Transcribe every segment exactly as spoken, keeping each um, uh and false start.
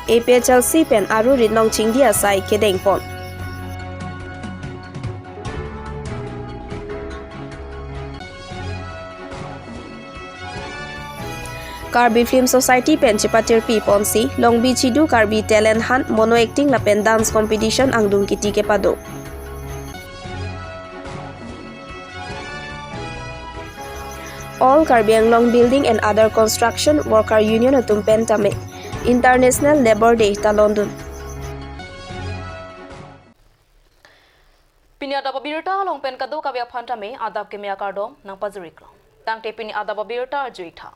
A P H L C pen aru rit nong chingdi asai kedengpon. Karbi Film Society pen chepatirpi ponsi Longbi Chidu Karbi Talent Hunt, Mono Acting lapen Dance Competition angdung kiti kepado. All Karbi Anglong Building and Other Construction Worker Union atum pen tame International Labour Day talondun. Pini adap abirta along pen kadokave aphan tame adap keme akardom nangpajiriklo. Tangte pini adap abirta arju-ik tha.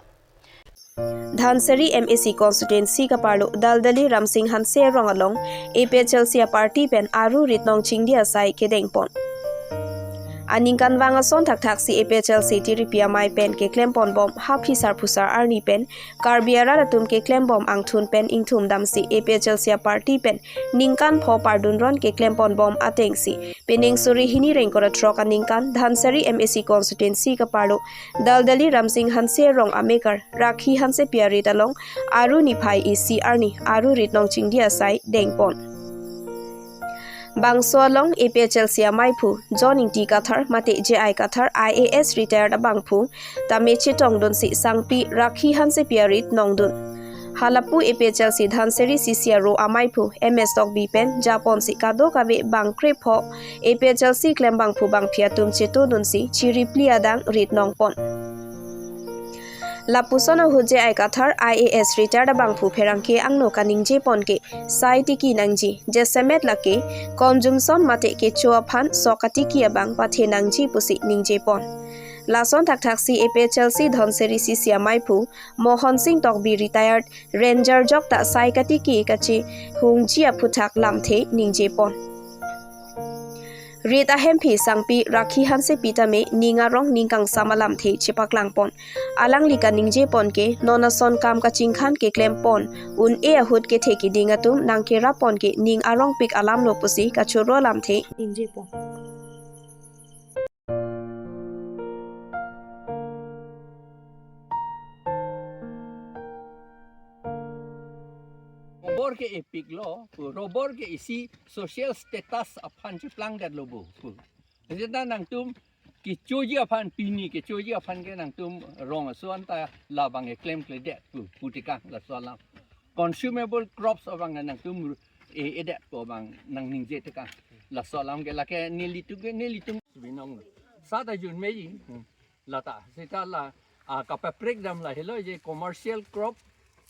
Dhansiri M A C constituency kaparlo Daldali Ramsing Hanse arong along A P H L C aparty pen aru rit nong chingdi asai kedengpon. Aningkanvang ason thakthaksi A P H L C tiripi amei pen keklempon bom ha phisar phusar arni pen Karbi arat atum keklem bom angthun pen ingthum damsi A P H L C aparty pen ningkan pho pardunron keklempon bom atengsi pining suri hini ingkoi ra throk aningkan Dhansiri M A C constituency kaparlo Daldali Ramsing Hanse arong amekar Rakhi Hansepi arit along aru niphai isi arni aru rit nong chingdi asai dengpon. Bangso along A P H L C ameiphu John Ingti Kathar mate J I Kathar I A S retired abangphu tame chetongdunsi sangpi Rakhi Hansepi arit nongdun. Halapu A P H L C Dhansiri C C aro ameiphu M S Tokbi pen japonsi kadokave bang krepho A P H L C klem bangphu bangphi atum chetodunsi chiri phli adang rit nongpon. Lapuson ahut J I Kathar I A S retired abangphu pherangke angno kaningjepon ke sai tiki nangji, jasemet lake consumption mate kecho aphan sok katiki abang pathe nangji pusi ningjepon. Lason thakthaksi A P H L C Dhansiri C C ameiphu Mohon Singh Tokbi retired ranger jokta sai katiki kachehungji aphuthak lamthe ningjepon. Rit ahemphi sangpi Rakhi Hansepi tame ning arong ning kangsam alamthe chepaklangpon. Alangli kaningjepon ke non ason kam kachingkhan keklempon un-e ahut kethe kiding atum nangkerapon ke ning arongpik alamlo pusi kachoro alamthe ningjepon. Robor ke epiklo, pu robor ke isi social status aphan cheplangdetlo bo, pu. Jeta nangtum kechoji aphan, pini kechoji aphan ke nangtum rong ason ta labang keklemkledet, pu, pu tekang laso alam. Consumable crops abang nangtum e-edet pu abang nangningje tekang. Laso alam ke lake nelitum ke nelitum binong. Sata jun meji. Lata, seta la, ah, kapaprek dam lahelo je commercial crop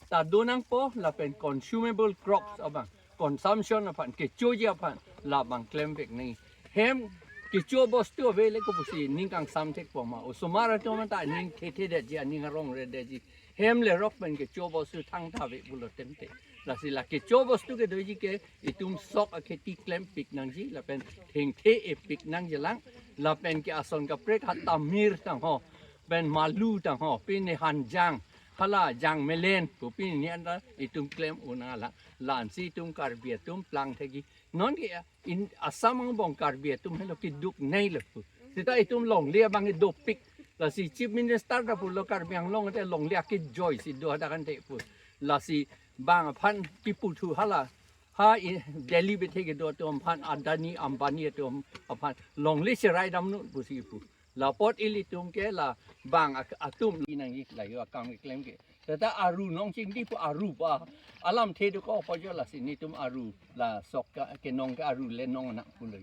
ta do nangpo lapen consumable crops abang, consumption aphan, kechoji aphan labang klemvek nangji. Hem kecho bostu ave le ko pusi ning kangsam thekpo ma. Osomar atum ta ning thethe detji, aning arong re detji. Hem lerok pen kecho bostu thangta ave pulo tangte. Lasi la kecho bostu kedoji ke itum sok akheti klempik nangji lapen thengthe epik nangjilang lapen ke ason kaprek ha tamir tangho pen malu tangho pine hanjang hala jangmelen pu pine anta itum klem unala lansi itum Karbi atum plangthekji. Non ke in Assam angbong Karbi atum helo keduk neilo pu. Seta itum longle abang dopik. Lasi Chief Minister ta pulo Karbi Anglong te longle akejoi si do hadak ante pu. Lasi bang aphan kiputhu hala ha i Delhi bethe kedo atum aphan, Adani Ambani atum aphan longle cherai damnon pusi pu. Lapot ilitum ke la bang ak-, atum nangji la yo akam keklem ke. Tata aru nong chingdi pu aru ba alamthe do ko pojo lasi nelitum aru la sok ka, kenong ke aru le nong anak pulo.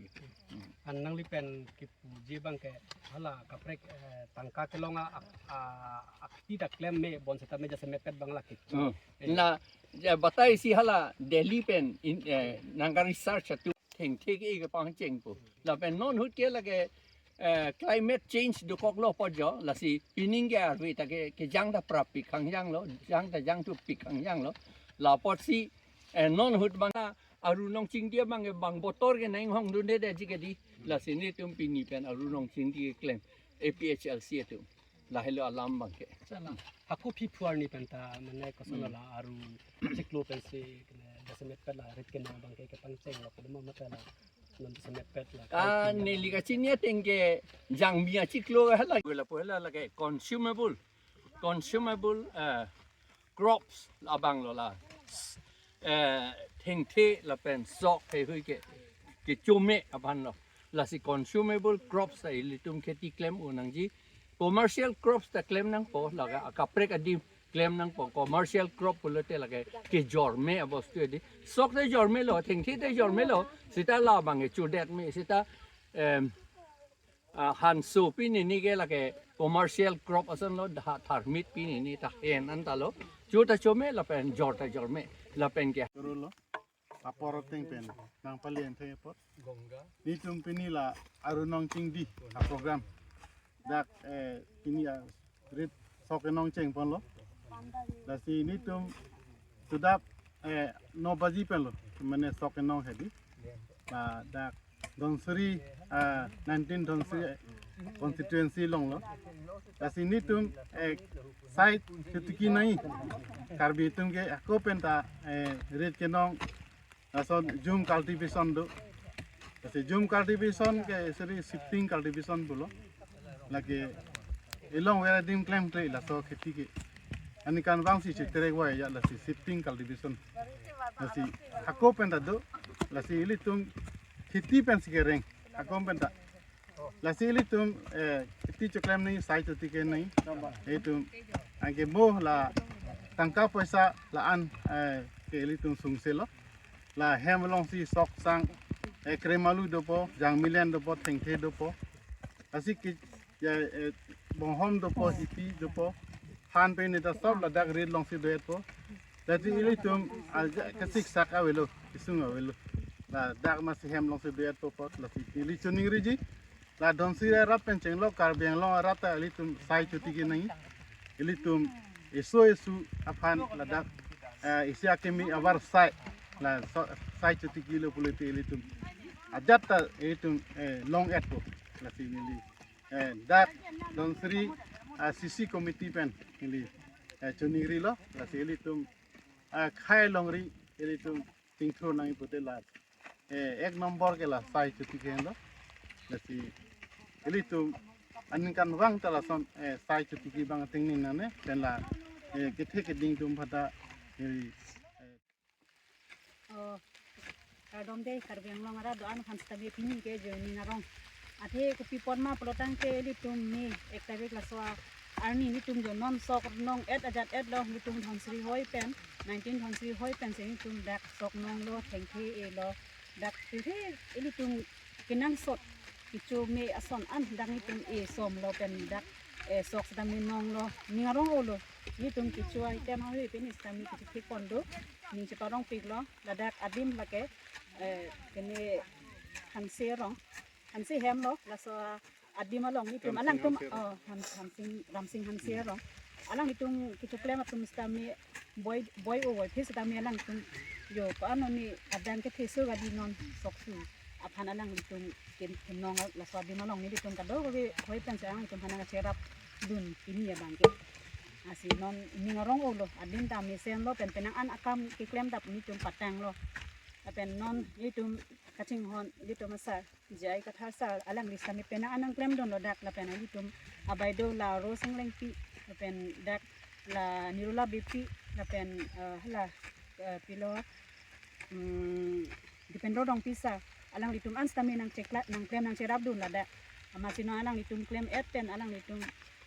An nangli pen kipuji abang ke hala kaprek, eh, tangka kelong a, a, akti ta klem me bonseta me jasemetpet abang lake. Hmm. Eh. Na, ja batai si hala Delhi pen in, eh, nangka research atum thengthe ke kepangcheng pu. Lapen non ahut ke lake, eh, climate change dokoklo pojo, lasi pining ke arve ta ke, kejang ta prapik hangjanglo, jang ta jangtupik hangjanglo. Lapotsi, eh, non ahut abang aru nong chingdi abang ke bang botor ke nang hongdunde detji ke di. Lasi nelitum pini pen aru nong chingdi keklem A P H L C atum. Lahelo alam abang ke. Sana, hako aphi phu arni pen ta mane koson Hmm. la aru chiklo pensi kene jasemetpet la rit kenong abang ke kepangchenglok dema mate la non jasemetpet la. Ah, neli kachini ateng ke jangmi achiklo hala. Gula po hala lake consumable, consumable, eh, crops abang lo la. eh, thengthe lapen sok heihui ke, kecho me aphan lo. Lasi consumable crops ta ilitum kheti klem un nangji. Commercial crops ta klem nangpo, lake akaprek adim klem nangpo. Commercial crop pulote lake kejor me abostu edi. Sok te jor me lo, thengthe te jor me lo. Seta labang kechodet me, seta, em, ah, hanso pini ni ke lake commercial crop ason lo, dha tharmit pini ni ta hen anta lo. Cho ta cho me lapen jor ta jor me lapen ke. Kuru lo, apor ateng pen nangpali enthe apor. Nitum pini la arunong chingdi a program. Dak, eh, pini a rit sok enong cheng pon lo. Lasi nitum sudap, eh, no baji pen lo, mane sok enong hedi. Ladak Dhansiri, ah, nineteen Dhansiri constituency along lo. Lasi nitum, eh, sai chotiki nai. Karbi atum ke ako penta, eh, rit kenong lason jhum cultivation do. Lasi jhum cultivation ke seri shifting cultivation pulo. Lake ilong vera adim klemkle laso kheti ke. Aningkanvang si cheterek wai ya, lasi shifting cultivation. Lasi ako penta do, lasi ilitum kheti pensi kereng. Ako penta. Lasi ilitum, eh, kheti choklem nai, sai chotiki nai. Itum anke mo la tangka poisa la-an, eh, ke ilitum sungse lo. La hem alongsi sok sang, eh, kremalu dopo, jangmilen dopo, thengthe dopo. Lasi ke, ya, eh, bonghom dopo, hipi dopo. Han pen neta sob ladak rit alongsi do-etpo. Lasi ilitum aja kesik sak avelo, kesung avelo. Ladak masi hem alongsi do-etpo apot, lasi ili choningriji. La Dhansiri arat pen chenglo, Karbi Anglong arat ta ilitum sai chotiki nai. Ilitum eso eso aphan ladak, eh, isi akimi abar sai, la so, sai chotiki lo pulote ilitum ajat ta ilitum, eh, long-etpo. Lasi neli, eh, dak Dhansiri, ah, C C committee pen neli, eh, choningri lo. Lasi ilitum, ah, khei longri ilitum chingthur nangji pute la, eh, ek nombor ke la sai chotiki henlo. Lasi ilitum aningkanvang ta lason, eh, sai chotiki abang tingning nane pen la, eh, kethe keding atum phata, eh, eh, Oh, kardom de, Karbi Anglong arat do-an aphan sitame pini ke joining arong. Athe kopi apot ma pulotangte ilitum May ek tarik laso arni nitum jo non sok nong-et ajat-et lo, nitum Dhansiri hoi pen, nineteen Dhansiri hoi pensi nitum dak sok nong lo, thengthe e lo, dak thengthe ilitum kenangsot kecho me ason an dak nitum e som lo pen dak, eh, sok sitame nong lo, ning arong-o lo, nitum kecho item ahui pini sitame kechethek pon do, ning cheparongpik lo. Ladak adim lake, eh, kene Hanse arong, Hanse hem lo, laso adim along nitum Ramsing alangtum, Hanse arong. Oh, Ham-, Hamsing, Ramsing Hanse arong. Alanglitum kechoklem atum sitame boi, boi-o boi phi sitame alanglitum jo ko-an oni adang kethe so gadi non sok su aphan alanglitum ken, kenong laso adim along nelitum kadokave hoi pensi alanglitum aphan nangcherapdun pini abang ke. Lasi non ning arong-o lo, adim ta mesen lo pen penang an akam keklem ta nitum patang lo. Lapen non itum kachinghon ilitum asar J I Kathar sir, alangli sitame penang an nangklemdun lo dak, lapen ilitum abai do la Roseng Lengpi, lapen dak la Nirula Beypi, lapen, eh, hala, eh, pilo, mm, Dipendro Rongpi sir, alanglitum an sitame nangchekla, nangklem nangcherapdun ladak. Amatsi non alanglitum klem-et pen alanglitum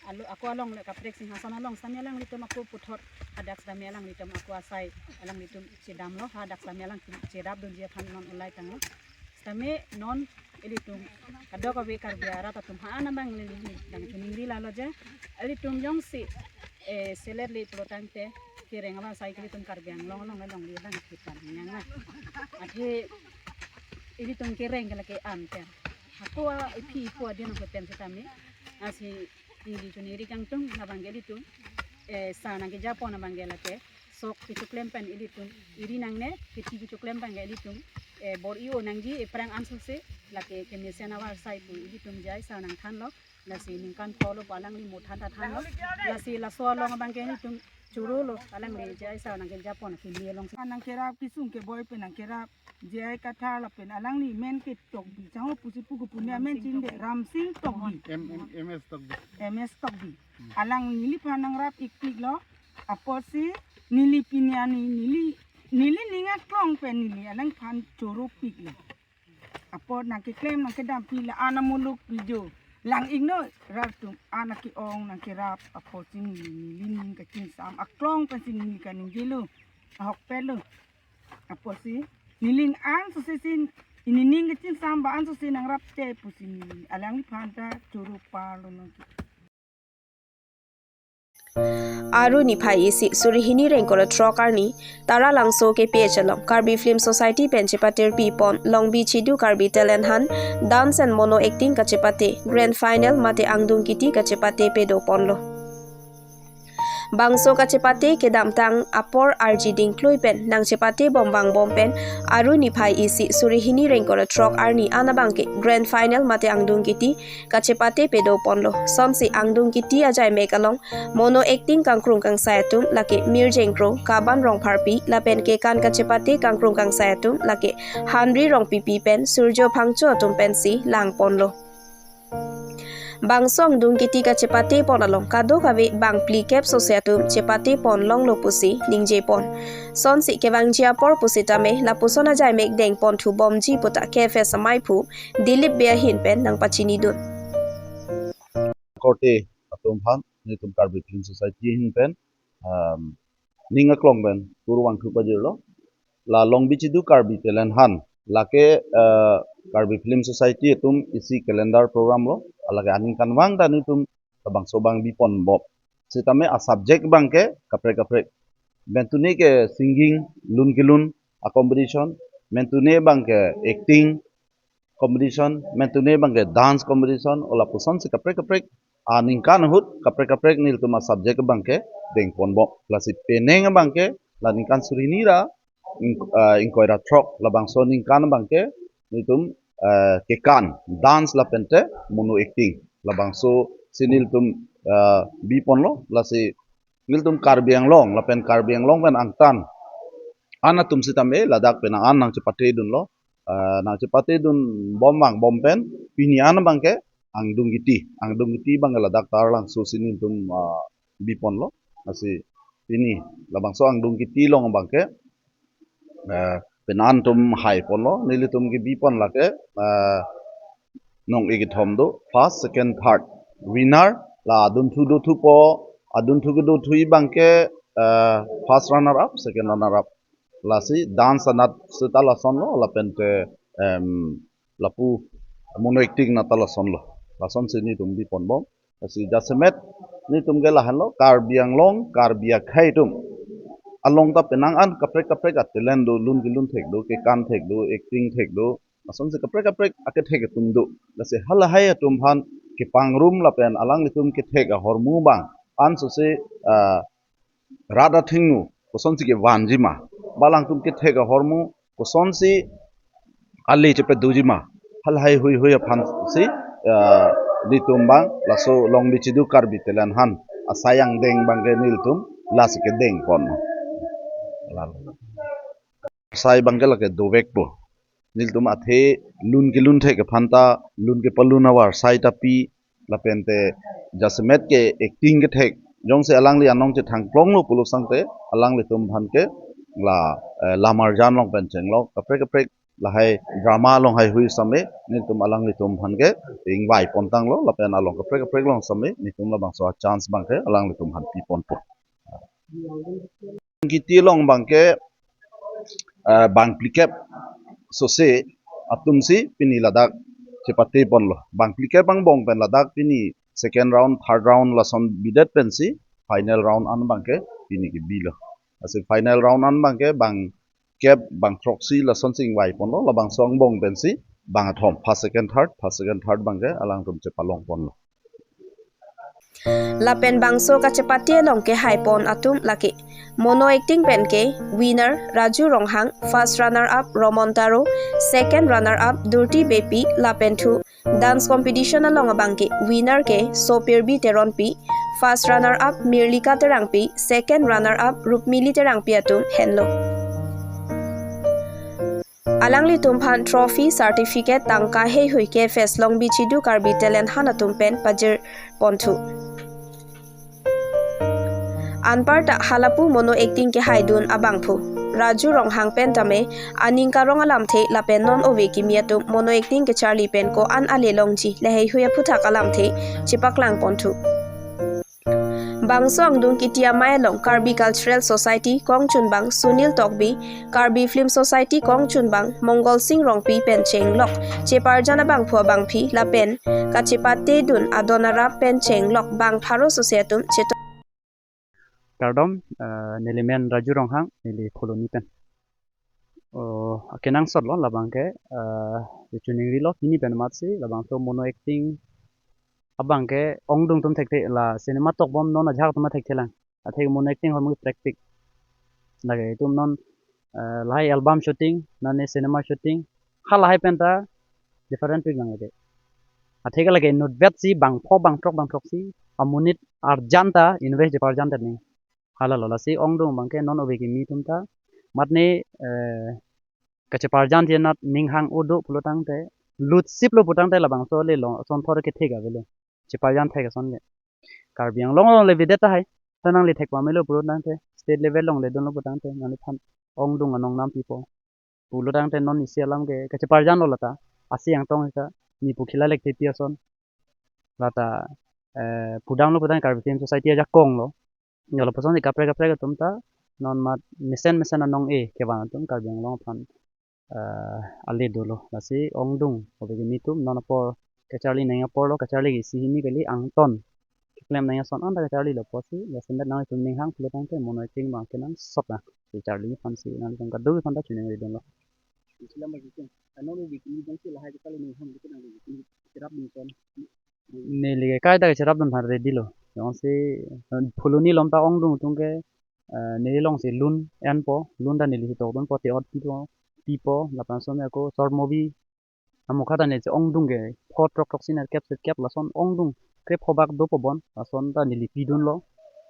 alo, ako along le kaprek Singhason along sitame alanglitum ako puthot hadak sitame alanglitum ako asai alanglitum chedam lo, hadak sitame alanglitum cherapdunji aphan non ulai tanglo. Sitame non ilitum kadokave Karbi arat atum ha-an abang neli nangchiningri lalo je, ilitum jongsi, eh, selet le pulotangte kereng abang sai ke ilitum Karbi Anglong along along le abang kipan nyang na. Athe ilitum kereng ke lake an pen. Ako a iphi ipo adin ako pen sitame. Lasi neli choningri kangtung labang ke ilitum, eh, sar nangkejapon abang ke lake sok kechoklem pen ilitum iri nangne, kheti kechoklem pen ke ilitum, eh, bor-i-o nangji, eh, aphrang ansose lake kemesen avar sai pu ilitum J I sir nangthanlo. Lasi ningkan pho lo pu alangli mo than ta thanlo. Lasi laso along abang ke ilitum choro lo, alangli J I sir nangkejapon akimi along. Nangkerap kesung keboi pen nangkerap J I Kathar lapen alangli men ke Tokbi, chang-o pusi puku punya men chin de, Ramsing Tokbi. M, M, M S Tokbi. M S Tokbi. Hmm. Alang neliphan nangrap-ikpik lo, apotsi neli pini ani neli Neli ning aklong pen neli alangphan choropiklo. Apot nangkeklem nangkedampi la-an amuluk video lang-iknon, rat atum an ake-ong nangkerap apotsi neli ning kachingsam aklong pensi neli kaningjelo, ahokpetlo. Apotsi neli an sose si, neli ning kachingsam ba an sose nangrapte pusi neli alangliphan ta choroparlo nangke. Aru niphai isi suri hini ingkoi ra throk arni, Taralangso K P H along Karbi Film Society pen chepatirpi pon Longbi Chidu Karbi Talent Hunt, Dance and Mono Acting kachepate Grand Final mate angdung kiti kachepate pedoponlo. Bangso kachepate kedamtang apor arji dingklui pen nangchepate bom vangbom pen aru niphai isi suri hini ingkoi ra throk arni an abangke Grand Final mate angdung kiti kachepate pedoponlo. Sonsi angdung kiti ajaimek along mono acting kangkrung kangsai atum lake Mirjeng Kro, Kaban Rongpharpi lapen kekan kachepate kangkrung kangsai atum lake Hanri Rongpipi pen Surjo Phangcho atum pensi langponlo. Bangso angdung kiti kachepate pon along kadokave bang phlikep sose atum chepate pon longlo pusi ningjepon. Sonsi kevangji apor pusitame lapuson ajaimek dengponthu bomji puta K F S amaiphu Dilip Bey ahin pen nangpachinidun. Korte atum aphan, nelitum Karbi Film Society ahin pen, um, ning aklong pen kurvangthu pajirlo. La Longbi Chidu Karbi Talent Hunt, lake, uh, Karbi Film Society atum isi calendar program lo, lake aningkanvang ta nelitum labangso abang biponbom. Sitame a subject abangke kaprek kaprek. Mentune ke singing, lun kelun a competition, mentune abangke acting competition, mentune abangke dance competition, o lapusonsi kaprek kaprek aningkan ahut kaprek kaprek nelitum a subject abangke dengponbom. Lasi penang abangke la ningkan suri hini ra ing-, ah, ingkoi ra throk, labangso aningkan abangke nelitum, ah, kekan, dance lapente mono acting, labangso si nelitum, ah, biponlo. Lasi nelitum Karbi Anglong lapen Karbi Anglong pen angtan an atum sitame ladak penang an nangchepatedunlo. Ah, nangchepatedun bom vangbom pen pini an abangke angdung kiti, angdung kiti abangke ladak Taralangso si nelitum, ah, biponlo. Lasi pini labangso angdung kiti along abangke, eh, penang an atum haiponlo. Nelitum kebipon lake, eh, nong-ik kethom do, first, second, third. Winner la adunthu dothupo, adunthu kedothu abangke, eh, first runner up, second runner up. Lasi dance anat seta lasonlo, lapente, em, lapu mono acting anat ta lasonlo. Lasonsi nelitum biponbom. Lasi jasemet nelitum ke lahenlo, Karbi Anglong, Karbi akhei atum along ta penang an kaprek kaprek a talent do, lun kelun thek do, kekan thek do, acting thek do, lasonsi kaprek kaprek akethek atum do. Lasi halahai atum aphan kepangrum lapen alanglitum kethek ahormu abang an sose, ah, rat athengno kosonsi kevanji ma, ba alangtum kethek ahormu kosonsi ale chepadunji ma, halahai huihui aphansi, ah, nelitum abang laso Longbi Chidu Karbi Talent Hunt asai angdeng abangke nelitum lasi kedengpon. Lalo sai abangke lake dovekpo. Nelitum athe lun kelun thek aphan ta, lun kepalun avarsai ta pi, lapente jasemet ke acting kethek, jongsi alangli anong chethangklonglo pulo sangte, alanglitum aphan ke la, eh, lamarjan along pen chenglok, kaprek kaprek lahai drama along haihui same nelitum alanglitum aphan ke ingvai pontanglo, lapen along kaprek kaprek along same nelitum labangso a chance abangke alanglitum aphan piponpo. Kiti along abangke, eh, bang phlikep sose atumsi pini ladak chepateponlo. Bang phlikep angbong pen ladak pini second round, third round lason bidet pensi final round an abangke pini kebilo. Lasi final round an abangke bang kep, bang throksi lasonsi ingvaiponlo, labangso angbong pensi bang athom, first, second, third, first, second, third abangke alangtum chepalongponlo. Lapen bangso kachepate along kehaipon atum lake mono acting pen ke winner Raju Ronghang, first runner up Romon Taro, second runner up Durti Beypi, lapen thu dance competition along abangke winner ke Sopirbi Teronpi, first runner up Mirlika Terangpi, second runner up Rupmili Terangpi atum henlo. Alanglitum aphan trophy, certificate, tangka heihui K F S Longbi Chidu Karbi Talent Hunt atum pen pajirponthu. Anparta halapu mono acting kehaidun abangphu Raju Ronghang pen tame aning karong alamthe lapen non ove kimi atum mono acting kecharli pen ko-an ale longji laheihui aphuthak alamthe chepaklang ponthu. Bangso angdung kiti amei along Karbi Cultural Society kongchunbang Sunil Tokbi, Karbi Film Society kongchunbang Mongol Sing Rongpi pen chenglok cheparjan abangphu abangphi lapen kachepate dun adon arap pen chenglok bang pharo sose atum cheto. Kardom, eh, neli men Raju Ronghang, neli Phuloni pen. Oh, akenangsot lo labang ke, eh, chuning rilo pini pen matsi labangso mono acting abang ke ongdung atum thekthe la cinema tokbom non ajahak atum thekthe lang. Athe mono acting hormu practice. Lake itum non, eh, lahai album shooting, nane cinema shooting, halahai penta different pik lang lake. Athe ke lake inutvet si bangpho bangthrok bangthrok si amonit arjan ta invest cheparjan ta ning. Halalo lasi ongdung abang ke non ove kimi atum ta matne, eh, kacheparjan jenat ninghang udo pulo tangte lutsip lo putangte labangso le lo son thor ke thega velo. Cheparjan thek ason ke. Karbi Anglong along le vedet tahai. Ta nangli thek pamelo pulo tangte state level along le dunlo putangte nangliphan ongdung anong nam pipo. Pulo tangte non isi alam ke kacheparjan lo lata. Asi angtong ka ni pukhila lek tepi ason. Lata, eh, pudamlo putang Karbi Film Society ajakong lo. Yo lapuson si kaprek kaprek atum ta non mat mesen mesen anong e kevan atum Karbi Anglong aphan, eh, ale dolo. Lasi ongdung ove kimi atum non apor kacharli nang apor lo kacharli isi hini kali angton keklem nang ason anta kacharli lo pusi lasi met nanglitum ninghang pulo tangte mono acting abang kenangsot na kacharli aphan si nanglitum kadokave aphan ta chuning ridunlo. Islam bagi tum. Ano lo bikin bang si lahai kita lo ninghang kita nang bikin kirap bingson. Neli ke kaita ke cherap dun aphan ready lo. Jongsi, eh, Phuloni along ta ongdung atum ke, eh, neli along si lun enpo, lun ta neli si tokdunpo, te-ot pipo, pipo, lapen son ako short movie. Amokha ta neli si ongdung ke pho throk throk si nerkep sirkep lason ongdung krepho bak dopo bon, lason ta neli pidunlo.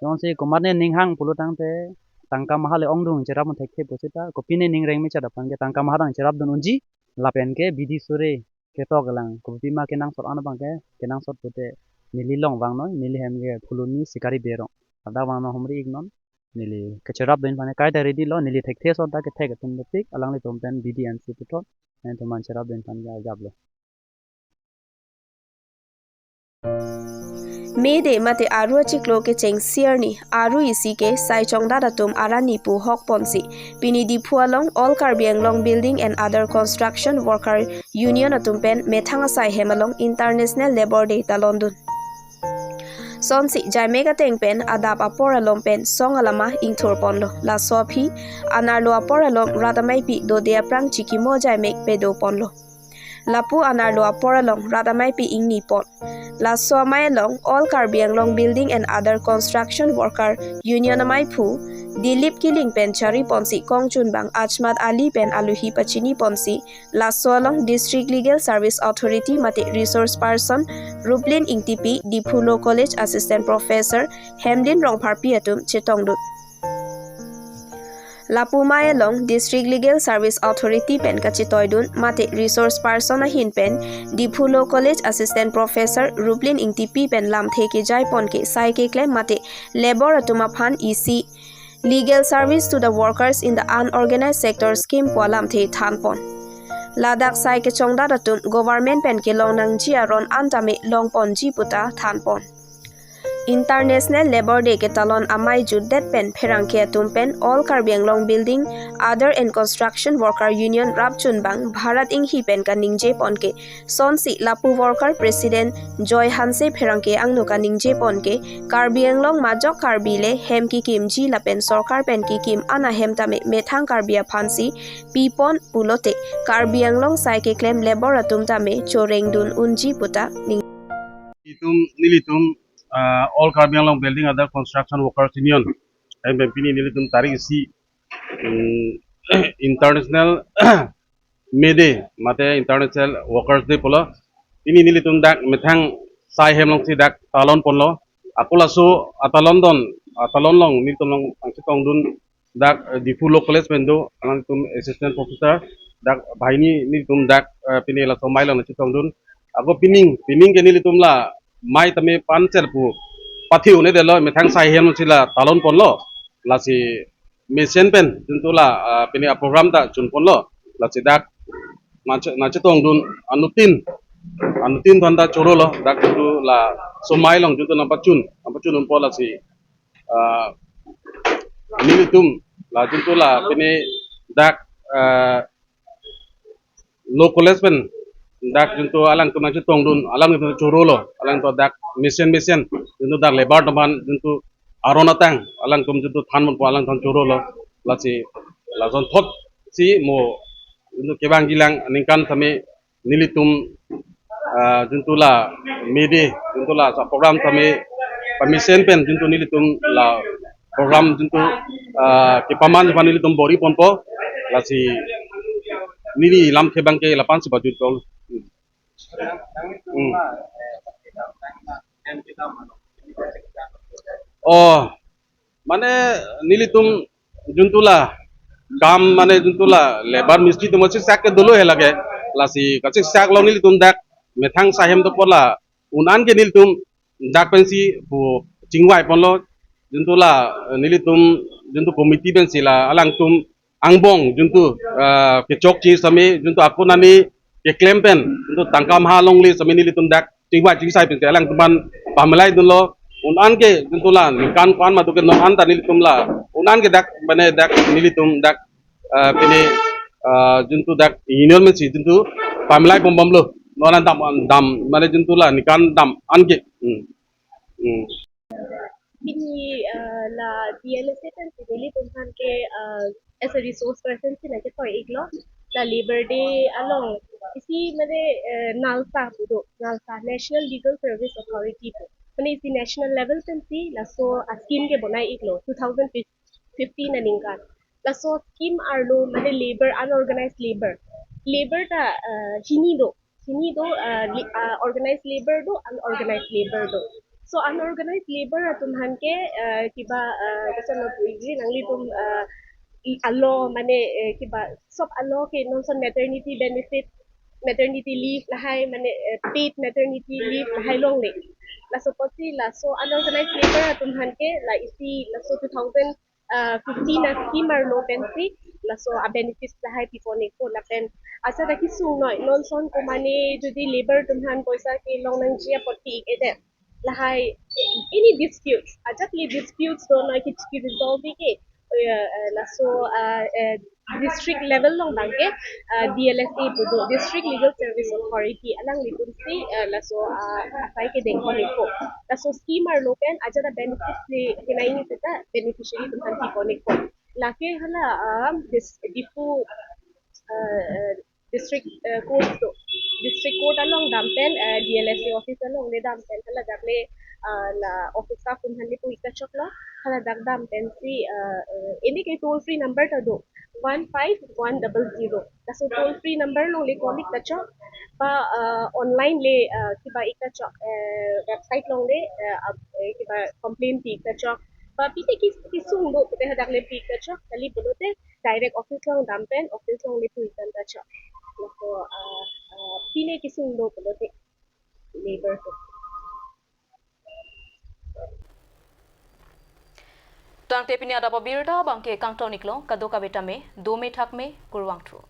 Jongsi komatne ninghang pulo tangte tangka maha le ongdung cherap un thekthe pusita, kopine ning reng mechat aphan ke tangka maha dang cherap dun unji, lapen ke bidi sore ketok lang kopima kenangsot an abang ke kenangsot pute neli along vangnoi, neli hem ke Phuloni Sikari Berong. Ada vangno humri iknon, neli kacherap dun aphan kaita ready lo, neli thekthe ason ta kethek atum dopik, alanglitum pen bidi ansi puthot, nangtum aphan cherap dun aphan ke ajap lo. May Day mate Aru achiklo kecheng sirni Aru isi ke sai chongdat atum arani pu hok ponsi pini Diphu along All Karbi Anglong Building and Other Construction Worker Union atum pen methang asai hem along International Labour Day talon dun. Sonsi jaimek ateng pen adap apor alom pen song alama ingthur ponlo. Laso aphi anerlo apor along rat ameipi dode aphrang chikimo jaimek pedo ponlo. Lapu anerlo apor along rat ameipi ingni pon. Laso amei along All Karbi Anglong Building and Other Construction Worker Union ameiphu Dilip Killing pen chari ponsi kongchunbang Achmat Ali pen aluhi pachini ponsi laso along District Legal Service Authority mate Resource Person Ruplin Ingtipi, Diphu Law College Assistant Professor Hemlin Rongpharpi atum chetongdun. Lapu amei along District Legal Service Authority pen kachetoidun mate Resource Person ahin pen Diphu Law College Assistant Professor Ruplin Ingtipi pen lamthe kejai pon ke sai keklem mate labour atum aphan isi Legal Service to the Workers in the Unorganized Sector Scheme pu alamthe than pon. Ladak sai kechongdat atum government pen kelong nangji aron an tame long ponji puta than pon. International Labour Day ketalon amei jutdet pen pherangke atum pen All Karbi Anglong Building, Other and Construction Worker Union rapchunbang Bharat Inghi pen kaningje pon ke sonsi lapu worker president Joy Hanse pherangke angno kaningje pon ke Karbi Anglong majok Karbi le hem kikimji lapen sorkar pen kikim ana hem tame methang Karbi aphansi pipon pulote Karbi Anglong sai keklem labour atum tame chorengdun unji puta ning. Itum nelitum, ah, All Karbi Anglong Building Other Construction Workers Union. Em pini nelitum tarik isi, mm, International May Day mate International Workers Day pulo. Pini nelitum dak methang sai hem alongsi dak talon ponlo. Ako laso atalon dun, atalon along nelitum along angsi tongdun dak, eh, Diphu Law College pen do, alangtum assistant professor, dak banghini nelitum dak, eh, pini laso amei along chetongdun. Ako pining, pining ke nelitum la amei tame pansel pu pathe un-edetlo, methang sai hem si la talon ponlo. Lasi mesen pen juntu la, ah, pini a program ta chunponlo, lasi dak nache-, nachetongdun anuttin, anuttin aphan ta chorolo, dak juntu la somai along juntu nangpachun, nangpachun unpo lasi, ah, nelitum la juntu la pini dak, ah, law college pen dak juntu alangtum nangchetongdun, alangtum chorolo, alangtum dak mesen mesen juntu dak labour atum aphan juntu aron atang alangtum juntu than unpo alangtum chorolo, lasi lason thotsi mo juntu kevangjilang aningkan tame nelitum, ah, juntu la mede juntu la sa program tame pamesen pen juntu nelitum la program juntu, ah, kepaman aphan nelitum bor-iponpo, lasi neli lamthe abangke lapu-ansi pajutpo. Hmm. Hmm. Oh, mane nelitum juntu la kam mane juntu la labour mistri atum siksak ke dolo he lake, lasi kasiksak along nelitum dak methang sahem dopo la un-an ke nelitum dak pensi pu chingvaiponlo, juntu la, eh, nelitum juntu committee pensi la alangtum angbong juntu, ah, kechokche sitame juntu akun ani keklem pen juntu tangka maha longle sitame nelitum dak chingvai chingsai pensi alangtum aphan pamelaidunlo, un-an ke juntu la ningkan ko-an ma do ke non anta nelitum la un-an ke dak mane dak nelitum dak, ah, pini, ah, juntu dak union pensi juntu pamelaibom bomlo, non an dam, dam mane juntu la ningkan dam an ke. Hmm. Hmm. Pini, ah, la D L S A pensi nelitum aphan ke, ah, as a resource person si nangketoi-iklo. La Labour Day along isi mane, eh, NALSA pu do, NALSA, National Legal Service Authority pu. Mane isi national level pensi laso a scheme ke bonai-iklo two thousand fifteen aningkan. Laso scheme arlo mane labour, unorganized labour. Labour ta, eh, hini do. Hini do, ah, li-, ah, organized labour do, unorganized labour do. So unorganized labour atum aphan ke, ah, kiba, ah, kason lo puji nanglitum, ah, i alo mane, eh, kiba sob alo ke non ason maternity benefit, maternity leave lahai mane, eh, paid maternity leave lahai longle. Laso apotsi laso unorganized labour atum aphan ke la isi laso two thousand ah, fifteen a scheme arlo pensi laso a benefits lahai pipon-ikpo lapen ajat akesung noi non ason komane jodi labour atum aphan poisa kelong nangji apot pi-ik-edet lahai, eh, any disputes, ajat le disputes do noi ke, ke resolve ke, eh, eh, laso, ah, eh, district level along abangke, ah, D L S A pu do, District Legal Service Authority, alanglitum si, ah, laso, ah, asai kedengpon-ikpo. Laso scheme arlo pen ajat a benefits le kenai ni seta beneficiary atum aphan pipon-ikpo. Lake hala, ah, this Diphu, ah, ah, district, ah, court do. District court along dam pen, ah, D L S A office along le dam pen hala dak le, ah, la office staff atum aphan le pu-ik ta choklo. Hala dak dam pensi, ah, ah, ini ke toll free number ta do, one five one double zero. Laso toll free number along le call-ik ta chok. Ba, ah, online le, ah, kiba-ik ta chok, eh, website along le, eh, ap-, eh, kiba complaint pi-ik ta chok. Ba pite ki, kesung do pute hadak le pi-ik ta chok. Kali pulote direct office along dam pen office along le pu-ik dam ta chok. Laso, ah, ah, pine kesung do pulote labour atum. Tangte pini adap abirta abangke kangton-iklo, kadokave tame dome thakme, kurvangthu.